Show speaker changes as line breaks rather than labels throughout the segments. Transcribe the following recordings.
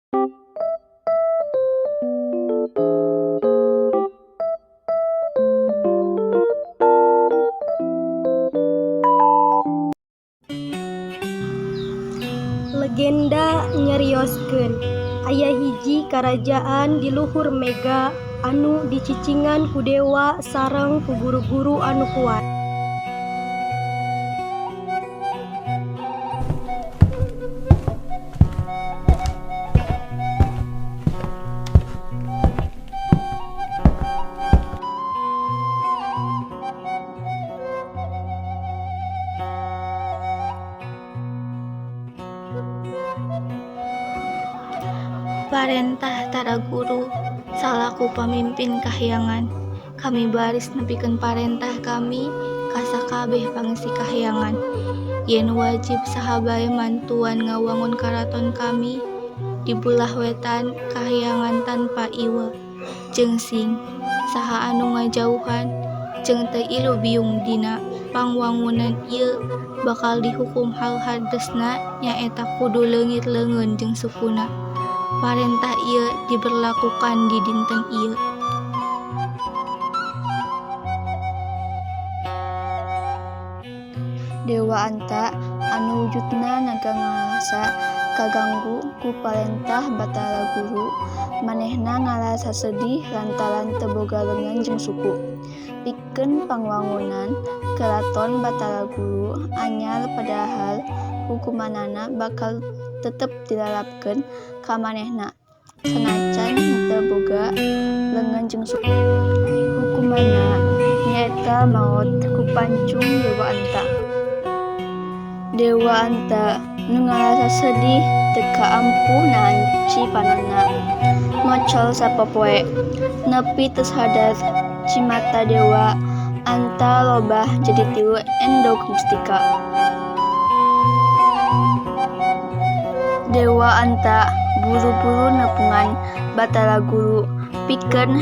Legenda nyarioskeun aya hiji karajaan di luhur mega anu dicicingan ku dewa sareng ku guru-guru anu kuat.
Parentah Tara Guru salaku pamimpin kahyangan, kami baris nepikeun parentah kami ka sakabeh pangisi kahyangan yen wajib saha bae mantuan ngawangun karaton kami di beulah wetan kahyangan tanpa iwa jeung sing. Saha anu ngajauhan jeung teu ilu biung dina pangwangunan ieu bakal dihukum hal hadesna nyaeta kudu leungit leungeun jeung sukuna. Parentah ieu diberlakukan di dinten ieu.
Dewa Anta anu wujudna naga ngarasa kaganggu ku parentah Batara Guru, manehna ngarasa sedih lantaran teu boga leungeun jeung suku pikeun pangwangunan Keraton Batara Guru anyar, padahal hukumanana bakal tetep dilarapkeun ka manehna sanajan teu boga leungeun jeung suku. Hukumanna nyaeta maot ku pancung Dewa Anta. Dewa Anta nu ngarasa sedih teu kaampuh nahan cipanonna mocol sapopoe nepi teu sadar cimata Dewa Anta robah jadi tilu endog mustika. Dewa Anta buru-buru nepungan Batara Guru pikeun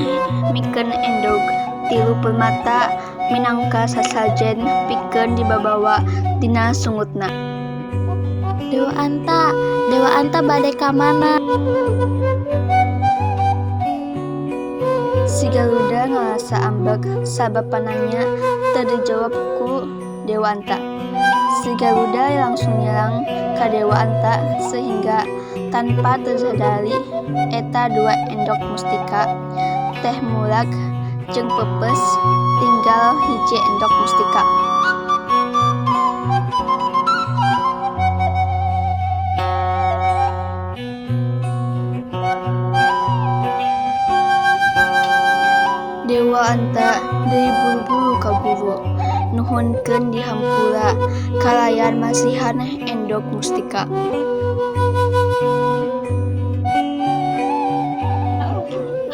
mikeun endog tilu permata minangka sasajen pikeun dibabawa dina sungutna.
Dewa Anta, Dewa Anta bade ka mana?
Si Garuda ngarasa ambek sabab pananya teu dijawab ku Dewa Anta. Si Garuda langsung nyerang ka Dewa Anta sehingga tanpa tersadari eta dua endog mustika teh murag jeung peupeus, tinggal hiji endog mustika. Dewa Anta deui buru-buru ka guru nuhunkeun dihampura kalayan masihan endog mustika.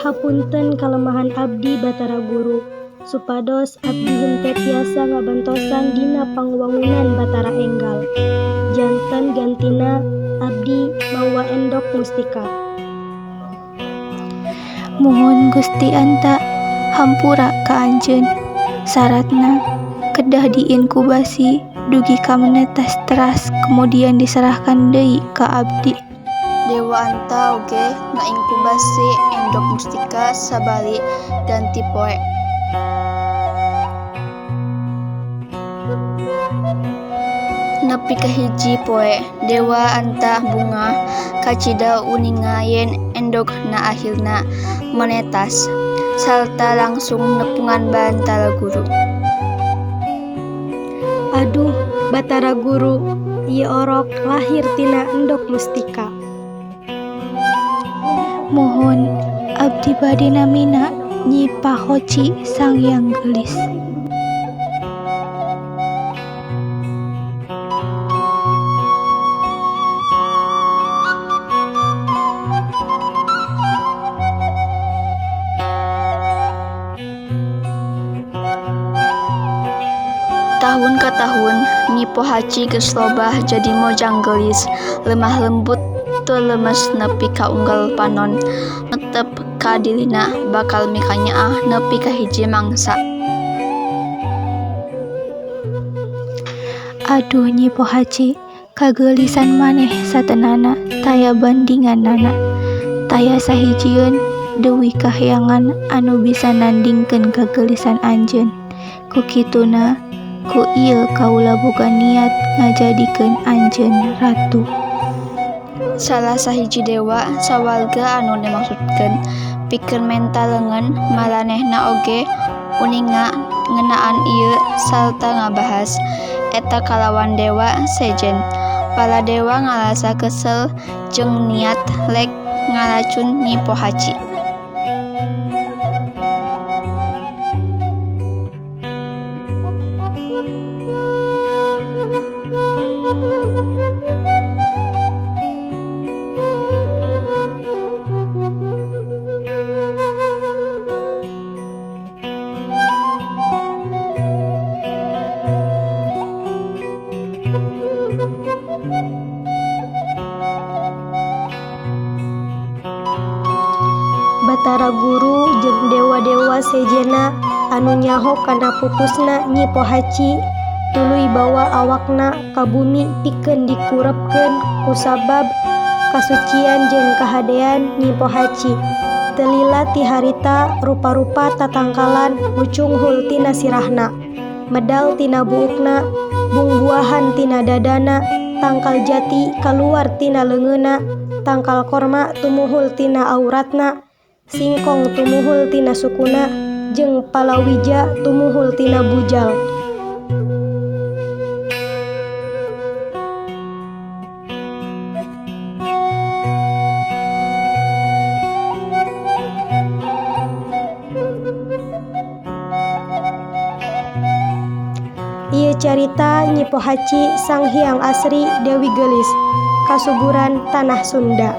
Hapunten kalemahan abdi, Batara Guru, supados abdi henteu tiasa ngabantosan dina pangwangunan Batara enggal. Janten gantina abdi mawa endog mustika.
Muhun Gusti Anta, hampura ka anjeun. Saratna kedah diinkubasi dugi ka menetas teras kemudian diserahkan deui ka abdi.
Dewa Anta oge ngainkubasi endog mustika sabari ganti poe. Nepi ka hiji poe Dewa Anta bungah kacida uninga yen endogna akhirna menetas sarta langsung nepungan Batara Guru.
Aduh, Batara Guru, ieu orok lahir tina endog mustika.
Muhun, abdi bade namina Nyi Pahoci Sanghyang Geulis.
Tahun ka tahun Nyi Pohaci geus robah jadi mojang geulis, lemah lembut tur lemes nepi ka unggal panon netep ka dirina bakal mikanyaah nepi ka hiji mangsa.
Aduh Nyi Pohaci, kageulisan maneh satenana taya bandinganana. Taya sahijieun dewi kahyangan anu bisa nandingkeun kageulisan anjeun. Ku kituna, ku ieu kaula boga niat ngajadikeun anjeun ratu.
Salah sahiji dewa sawarga anu dimaksudkeun pikeun menta leungeun maranehna oge uninga ngeunaan ieu sarta ngabahas eta kalawan dewa sejen. Para dewa ngarasa kesel jeung niat rek ngaracun Nyi Pohaci.
Batara Guru jeung dewa-dewa sejenna anu nyaho kana pupusna Nyi Pohaci tuluy bawa awakna ka bumi pikeun dikurepkeun kusabab kasucian jeung kahadean Nyi Pohaci. Teu lila ti harita rupa-rupa tatangkalan mucunghul tina sirahna, medal tina buukna, bungbuahan tina dadana, tangkal jati kaluar tina leungeunna, tangkal korma tumuhul tina auratna, singkong tumuhul tina sukuna, jeung palawija tumuhul tina bujal. Ieu carita Nyi Pohaci Sanghyang Asri Dewi Geulis, kasuburan Tanah Sunda.